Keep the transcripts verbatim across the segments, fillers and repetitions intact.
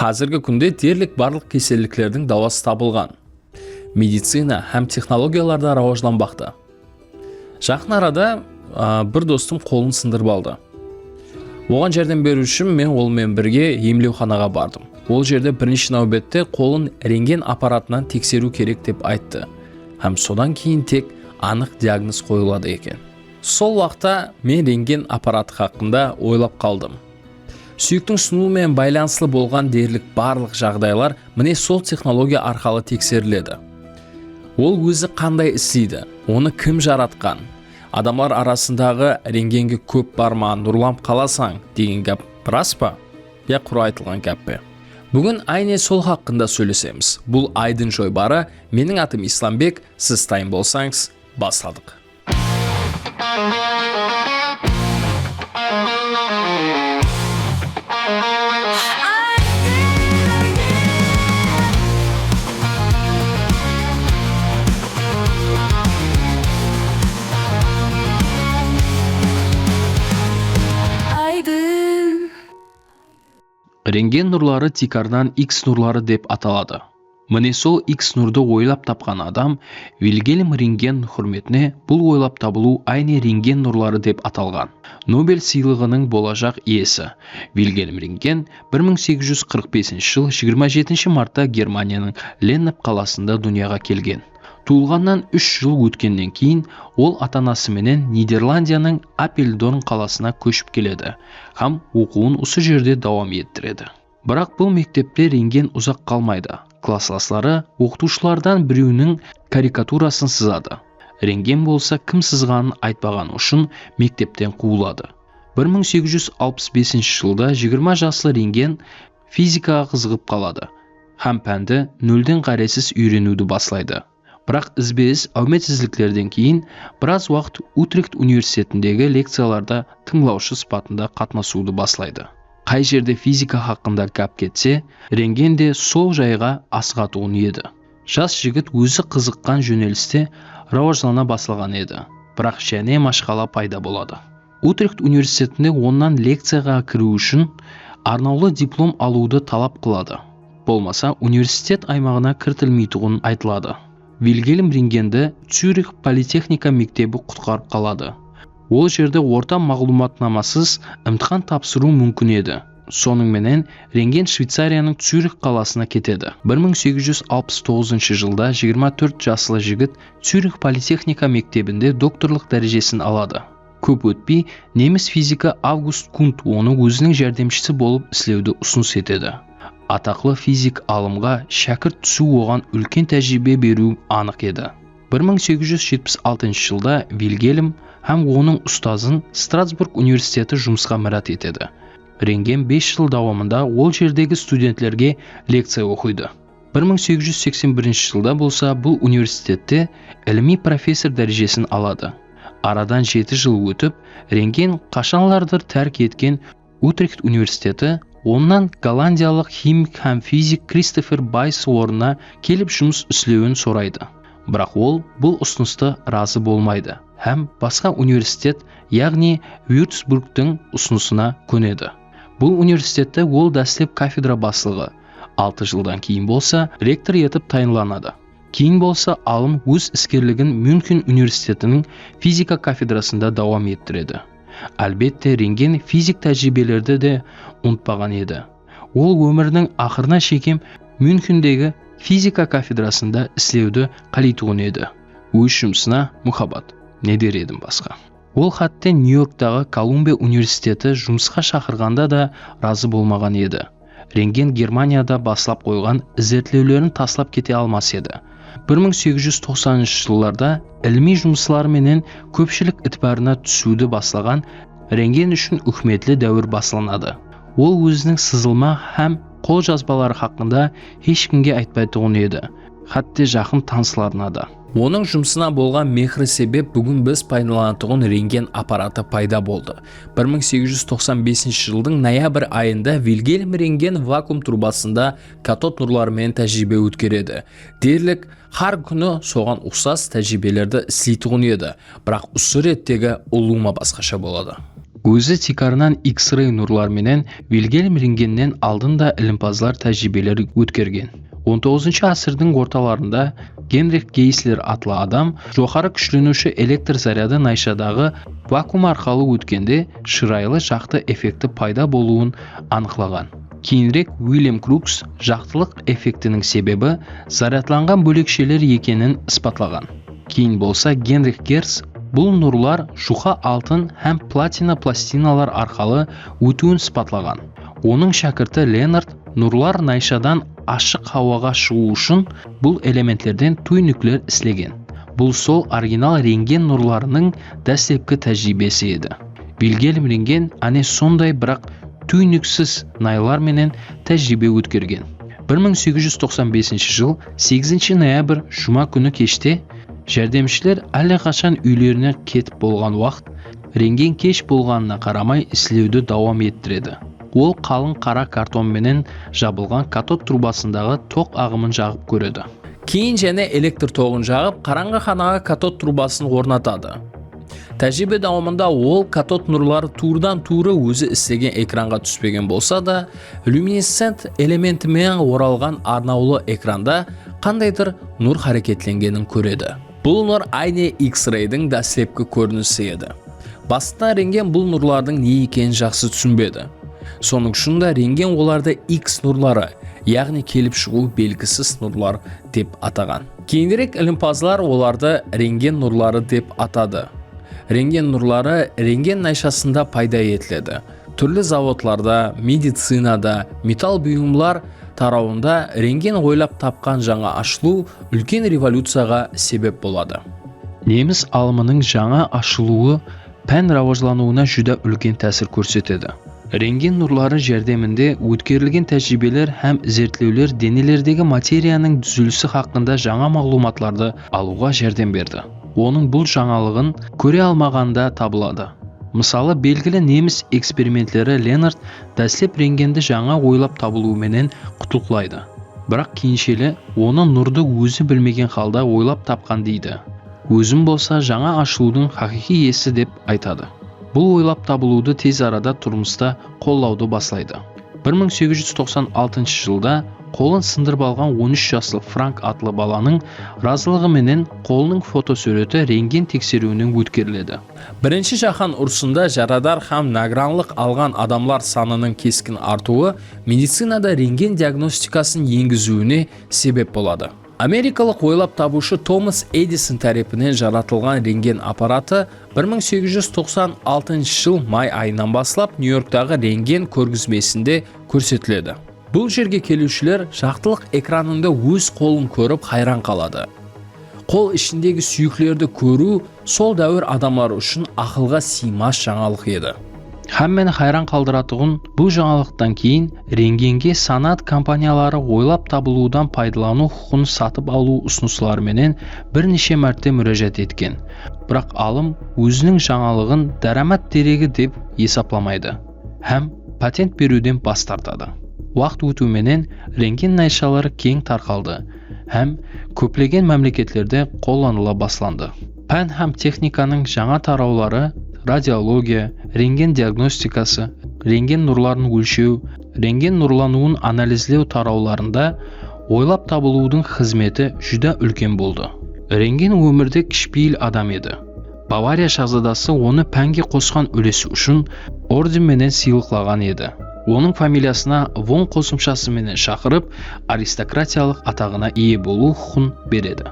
Házirgi kúnde derlik barlıq keselliklerdiń dawası tabılǵan. Medicina hám texnologiyalar da rawajlanbaqta. Jaqın arada, a, bir dostım qolın sındırıp aldı. Oǵan járdem beriw ushın men ol menen birge emlewxanaǵa bardım. Ol jerde birinshi náwbette qolın rentgen apparatınan tekseriw kerek dep ayttı. Hám sodan keyin tek anıq diagnoz qoyıladı eken. Sol waqıtta men rentgen apparatı haqqında oylap qaldım. Súyiktiń sınıwı menen baylanıslı bolǵan derlik barlıq jaǵdaylar mine sol texnologiya arqalı tekseriledi. Ol ózi qanday isleydi? Onı kim jaratqan? Adamlar arasındaǵı rentgenge kóp barma, nurlanıp qalasań degen gáp ras pa? Ya qurı aytılǵan gáp pe? Búgin áyne sol haqqında sóylesemiz. Bul Aydın joybarı. Meniń atım Islambek. Siz tayın bolsańız, basladıq. Aydın. Rentgen nurları tiykarınan X nurları dep ataladı. Mine sol X nurdı oylap tapqan adam Vilgelm Rentgen húrmetine bul oylap tabılıw áyne rentgen nurları dep atalǵan. Nobel sıylıǵınıń bolajaq iyesi Vilgelm Rentgen bir mıń segiz júz qırq besinshi jıl jigirma jetinshi martta Germaniyanıń Lennep qalasında dúnyaǵa kelgen. Tuwılǵannan úsh jıl ótkennen keyin ol ata-anası menen Niderlandiyanıń Apeldoorn qalasına kóship keledi hám oqıwın usı jerde dawam ettiredi. Biraq bul mektepte Rentgen uzaq qalmaydı. Klasslasları oqıtıwshılardan birewiniń karikaturasın sızadı. Rentgen bolsa kim sızǵanın aytpaǵanı ushın mektepten quwıladı. Bir mıń segiz júz alpıs besinshi jılda jigirma jaslı Rentgen fizikaǵa qızıǵıp qaladı hám pándi nólden ǵárezsiz úyreniwdi baslaydı. Biraq izbe-iz áwmetsizliklerden keyin biraz waqıt Utrext universitetindegi lekciyalarda tıńlawshı sıpatında qatnasıwdı baslaydı. Qay jerde fizika haqqında gáp ketse, Rentgen de sol jayǵa asıǵatuǵın edi. Jas jigit ózi qızıqqan jóneliste rawajlana baslaǵan edi. Biraq jáne mashqala payda boladı. Utrext universitetinde onnan lekciyaǵa kiriw ushın arnawlı diplom alıwdı talap qıladı. Bolmasa, universitet aymaǵına kiritilmeytuǵın aytıladı. Vilgelm Rentgendi Cyurix politexnika mektebi qutqarıp qaladı. Ol jerde orta maǵlıwmatnamasız imtixan tapsırıw múmkin edi. Sonıń menen Rentgen Shveycariyanıń Cyurix qalasına ketedi. Bir mıń segiz júz alpıs toǵızınshı jılda jigirma tórt jaslı jigit Cyurix politexnika mektebinde doktorlıq dárejesin aladı. Kóp ótpey, nemis fiziki Avgust Kunt onı óziniń járdemshisi bolıp islewdi usınıs etedi. Ataqlı fizik alımǵa shákirt túsiw oǵan úlken tájiriybe beriw anıq edi. Bir mıń segiz júz jetpis altınshı jılda Vilgelm hám onıń ustazın Strasburg universiteti jumısqa mirát etedi. Rentgen bes jıl dawamında ol jerdegi studentlerge lekciya oqıydı. Bir mıń segiz júz seksen birinshi jılda bolsa bul universitette ilimiy professor dárejesin aladı. Aradan jeti jıl ótip, Rentgen qashanlardır tárk etken Utrext universiteti onnan gollandiyalıq ximik hám fizik Kristofer Bays ornına kelip jumıs islewin soraydı. Biraq ol bul usınıstı razı bolmaydı hám basqa universitet, yaǵnıy Vyurtsburgtıń usınısına kónedi. Bul universitette ol dáslep kafedra baslıǵı, altı jıldan keyin bolsa rektor etip tayınlanadı. Keyin bolsa alım óz iskerligin Myunxen universitetiniń fizika kafedrasında dawam ettiredi. Álbette, Rentgen fizik tájiriybelerdi de umıtpaǵan edi. Ol ómiriniń aqırına shekem Myunxendegi fizika kafedrasında islewdi qáleytuǵın edi. Óz jumısına muhabbat, ne der edim basqa. Ol hátte Nyu-Yorktaǵı Kolumbiya universiteti jumısqa shaqırǵanda da razı bolmaǵan edi. Rentgen Germaniyada baslap qoyǵan izertlewlerin taslap kete almas edi. Bir mıń segiz júz toqsanınshı jıllarda ilimiy jumısları menen kópshilik itibarına túsiwdi baslaǵan Rentgen ushın úkimetli dáwir baslanadı. Ol óziniń sızılma hám qoljazbaları haqqında hesh kimge aytpaytuǵın edi, hátte jaqın tanıslarına da. Onıń jumısına bolǵan mehri sebep búgin biz paydalanatuǵın rentgen apparatı payda boldı. Bir mıń segiz júz toqsan besinshi jıldıń noyabr ayında Vilgelm Rentgen vakuum turbasında katod nurları menen tájiriybe ótkeredi. Derlik, hár kúni soǵan uqsas tájiriybelerdi isleytuǵın edi, biraq usı rettegi ulıwma basqasha boladı. Ózi tiykarınan X-ray nurlar menen Vilgelm Rengennen aldın da ilimpazlar tájiriybeler ótkergen. On toǵızınshı ásirdiń ortalarında Genrix Geysler atlı adam joqarı kúshleniwshi elektr zaryadı nayshadaǵı vakuum arqalı ótkende shıraylı jaqtı effekti payda bolıwın anıqlaǵan. Keyinirek William Crookes jaqtılıq effektiniń sebebi zaryadlanǵan bóleksheler ekenin ispatlaǵan. Keyin bolsa Genrix Gertz bul nurlar juqa altın hám platina plastinalar arqalı ótiwin ispatlaǵan. Onıń shákirti Lennard nurlar nayshadan ashıq hawaǵa shıǵıw ushın bul elementlerden tuynikler islegen. Bul sol original rentgen nurlarınıń dáslepki tájiriybesi edi. Vilgelm Rentgen áne sonday, biraq tuyniksiz naylar menen tájiriybe ótkergen. Bir mıń segiz júz toqsan besinshi jıl segizinshi noyabr juma kúni keshte járdemshiler álleqashan úylerine ketip bolǵan waqıt, rentgen kesh bolǵanına qaramay islewdi dawam ettiredi. Ol qalın qara karton menen jabılǵan katod trubasındaǵı toq aǵımın jaǵıp kóredi. Keyin jáne elektr toǵın jaǵıp, qarańǵı xanaǵa katod trubasın ornatadı. Tájiriybe dawamında ol katod nurları tuwrıdan-tuwrı ózi islegen ekranǵa túspegen bolsa da, lyuminessent elementi menen oralǵan arnawlı ekranda qandaydır nur háreketlengenin kóredi. Bul nur áyne X-raydiń dáslepki kórinisi edi. Basında rentgen bul nurlardıń ne ekenin jaqsı túsinbedi. Sonıń ushın da rentgen olardı X nurları, yaǵnıy kelip shıǵıwı belgisiz nurlar dep ataǵan. Keyinirek ilimpazlar olardı rentgen nurları dep atadı. Rentgen nurları rentgen nayshasında payda etiledi. Túrli zavodlarda, medicinada, metall buyımlar tarawında rentgen oylap tapqan jańa ashılıw úlken revolyuciyaǵa sebep boladı. Nemis alımınıń jańa ashılıwı pán rawajlanıwına júdá úlken tásir kórsetedi. Rentgen nurları járdeminde ótkerilgen tájiriybeler hám izertlewler denelerdegi materiyanıń dúzilisi haqqında jańa maǵlıwmatlardı alıwǵa járdem berdi. Onıń bul jańalıǵın kóre almaǵanda tabıladı. Mısalı, belgili nemis eksperimentleri Lennard dáslep rentgendi jańa oylap tabılıwı menen qutlıqlaydı. Biraq keyinsheli onı nurdı ózi bilmegen halda oylap tapqan deydi. Ózin bolsa jańa ashılıwdıń haqıyqıy iyesi dep aytadı. Bul oylap tabılıwdı tez arada turmısta qollawdı baslaydı. Bir mıń segiz júz toqsan altınshı jılda qolın sındırıp alǵan on úsh jaslı Frank atlı balanıń razılıǵı menen qolınıń fotosúwreti rentgen tekseriwinen ótkeriledi. Birinshi jáhán urısında jaradar hám nágiranlıq alǵan adamlar sanınıń keskin artıwı medicinada rentgen diagnostikasın engiziwine sebep boladı. Amerikalıq oylap tabıwshı Tomas Edison tárepinen jaratılǵan rentgen apparatı bir mıń segiz júz toqsan altınshı jıl may ayınan baslap Nyu-Yorktaǵı rentgen kórgizmesinde kórsetiledi. Bul jerge keliwshiler jaqtılıq ekranında óz qolın kórip hayran qaladı. Qol ishindegi súyeklerdi kóriw sol dáwir adamları ushın aqılǵa sıymas jańalıq edi. Hámmeni hayran qaldıratuǵın bul jańalıqtan keyin rentgenge sanaat kompaniyaları oylap tabılıwdan paydalanıw huqıqın satıp alıw usınısları menen bir neshe márte múrájat etken. Biraq alım óziniń jańalıǵın dáramat deregi dep esaplamaydı hám patent beriwden bas tartadı. Waqıt ótiwi menen rentgen nayshaları keń tarqaldı hám kóplegen mámleketlerde qollanıla baslandı. Pán hám texnikanıń jańa tarawları, radiologiya, rentgen diagnostikası, rentgen nurların ólshew, rentgen nurlanıwın analizlew tarawlarında oylap tabılıwdıń xızmeti júdá úlken boldı. Rentgen ómirde kishipeyil adam edi. Bavariya shahzadası onı pánge qosqan úlesi ushın orden menen sıylıqlaǵan edi. Onıń familiyasına von qosımshası menen shaqırıp, aristokratiyalıq ataǵına iye bolıw huqıqın beredi.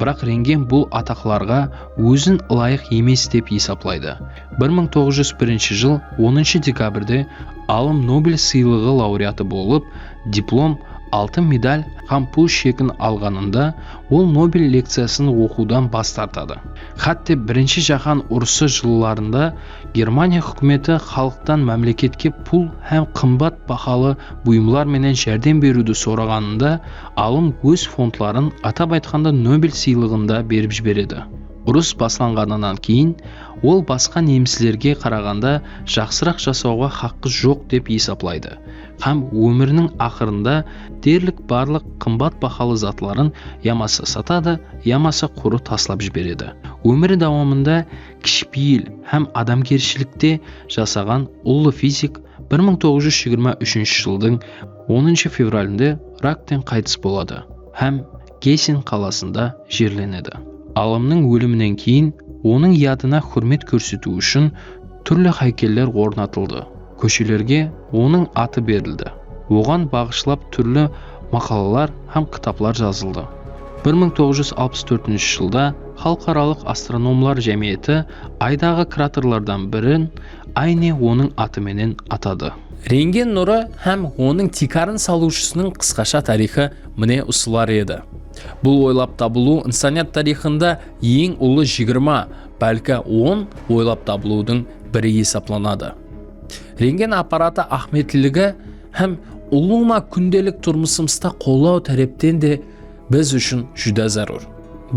Biraq rentgen bul ataqlarǵa ózin ılayıq emes dep esaplaydı. Bir mıń toǵız júz birinshi jıl onınshı dekabrde alım Nobel sıylıǵı laureatı bolıp, diplom, altın medal hám pul shekin alǵanında, ol Nobel lekciyasın oqıwdan bas tartadı. Hátte Birinshi jáhán urısı jıllarında Germaniya húkimeti xalıqtan mámleketke pul hám qımbat bahalı buyımlar menen járdem beriwdi soraǵanında, alım óz fondların, atap aytqanda, Nobel sıylıǵın da berip jiberedi. Urıs baslanǵanınan keyin ol basqa nemislerge qaraǵanda jaqsıraq jasawǵa haqqı joq dep esaplaydı hám ómiriniń aqırında derlik barlıq qımbat bahalı zatların yamasa satadı, yamasa qurı taslap jiberedi. Ómiri dawamında kishipeyil hám adamgershilikte jasaǵan ullı fizik bir mıń toǵız júz jigirma úshinshi jıldıń onınshı fevralinde rakten qaytıs boladı hám Gessen qalasında jerlenedi. Alımnıń óliminen keyin onıń yadına húrmet kórsetiw ushın túrli háykeller ornatıldı, kóshelerge onıń atı berildi. Oǵan baǵıshlap túrli maqalalar hám kitaplar jazıldı. Bir mıń toǵız júz alpıs tórtinshi jılda Xalıqaralıq astronomlar jámiyeti Aydaǵı kraterlardan birin áyne onıń atı menen atadı. Rentgen nurı hám onıń tiykarın salıwshısınıń qısqasha tariyxı mine usılar edi. Bul oylap tabılıw insaniyat tariyxında eń ullı jigirma, bálki on oylap tabılıwdıń biri esaplanadı. Rentgen apparatı áhmiyetliligi hám ulıwma kúndelik turmısımızda qollaw tárepten de biz ushın júdá zárúr.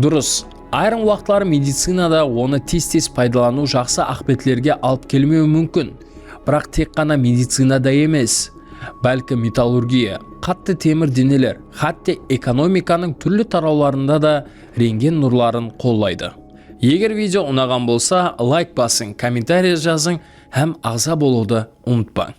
Durıs, ayırım waqıtları medicinada onı tez-tez paydalanıw jaqsı aqıbetlerge alıp kelmewi múmkin. Biraq tek ǵana medicinada emes, bálki metallurgiya, qattı temir deneler, hátte ekonomikanıń túrli tarawlarında da rentgen nurların qollaydı. Eger video unaǵan bolsa, layk basıń, kommentariya jazıń hám aǵza bolıwdı umıtpań.